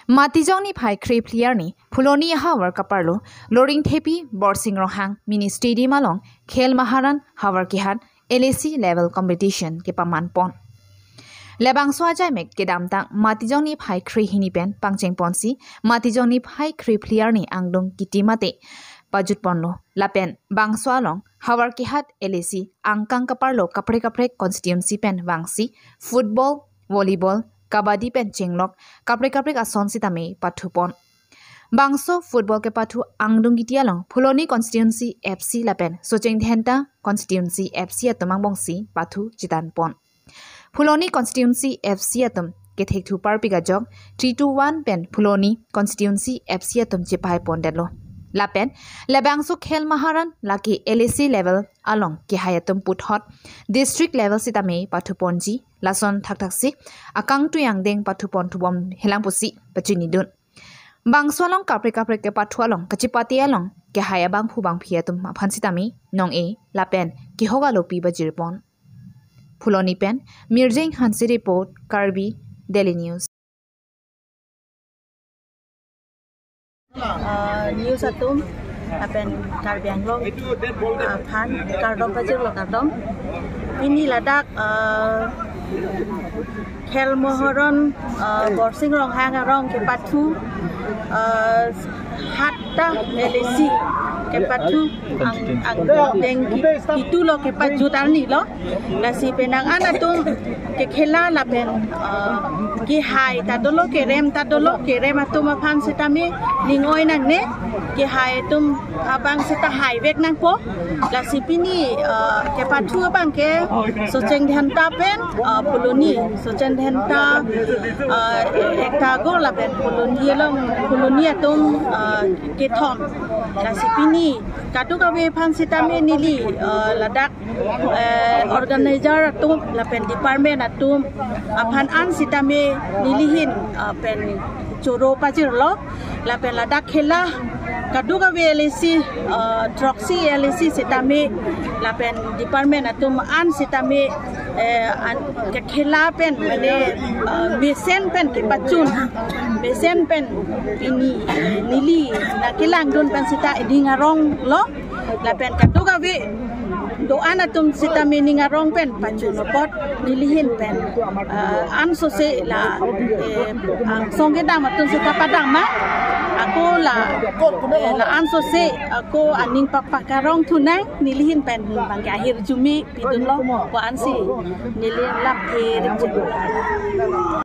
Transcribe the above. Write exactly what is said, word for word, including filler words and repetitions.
Matijong niphai kre phli arni Phuloni ahavar kaparlo Loringthepi Borsing Ronghang Mini Stadium along Khel Maharan havar kehat L A C level competition kepaman pon. Labangso ajaimek kedamtang Matijong niphai kre hini pen pangcheng ponsi Matijong niphai kre phli arni angdung kiti mate pajut ponlo. Lapen bangso along havar kehat L A C angkang kaparlo kaprek kaprek constituency pen vangsi football, volleyball, kabaddi pen chenglok kaprek kaprek ason sitame pathu pon. Bangso football kepathu angdung kiti along Phuloni constituency F C lapen Socheng Dhenta constituency F C atum angbongsi pathu chetan pon. Phuloni constituency F C atum kethekthu parpik ajok three to one pen Phuloni constituency F C atum chepai pondetlo. Lapen labangso Khel Maharan lake L A C level along kehai atum puthot district level sitame pathu ponji lason thakthaksi akangtui angdeng pathu pon thubom helang pusi pachinidun. Bangso along kaprek kaprek kepathu along kachipate along kehai abangphu bangphi atum aphan sitame nong-e lapen kehok alopi bajir pon. Phuloni pen Mirjeng Hanse report, Karbi Daily News. Uh, news atum lapen Karbi Anglong aphan kardom pajirlo, kardom. Pini ladak, uh, Khel Maharan, uh, Borsing Ronghang arong kepathu, uh, hatta L A C kepathu ang, angdeng kitulo kepajut arnilo. Lasi penang an atum kekhela lapen, uh, kehai ta dolo, kerem ta dolo, kerem atum aphan sitame ning-oi nangne, kehai atum abang seta haivek nangpo. Lasi pini, uh, kepathu abang ke Socheng Dhenta pen, uh, Phuloni, Socheng Dhenta, uh, ekta gol lapen Phuloni along, Phuloni atum, uh, kethom. Lasi pini kadokave aphan sitame neli, uh, ladak, uh, organizer atum lapen department atum aphan an sitame nelihin, uh, pen choro pajirlo. Lapen ladak khela kadokave L A C, uh, throksi L A C sitame lapen department atum an sitame, eh, an kekhela pen mane, uh, mesen pen kepachun, mesen pen pini, eh, neli nangkelangdun pen sita ning aronglo. Lapen kadokave do-an atum sitame ning arong pen pachun apot nelihin pen, ah, ansose la, eh, angsong kedam atum sita padam ma, ako la, eh, la ansose ako aning papak arong thunang, nelihin pen bang ke ahirjume pidunlo, ko-ansi neli lam eh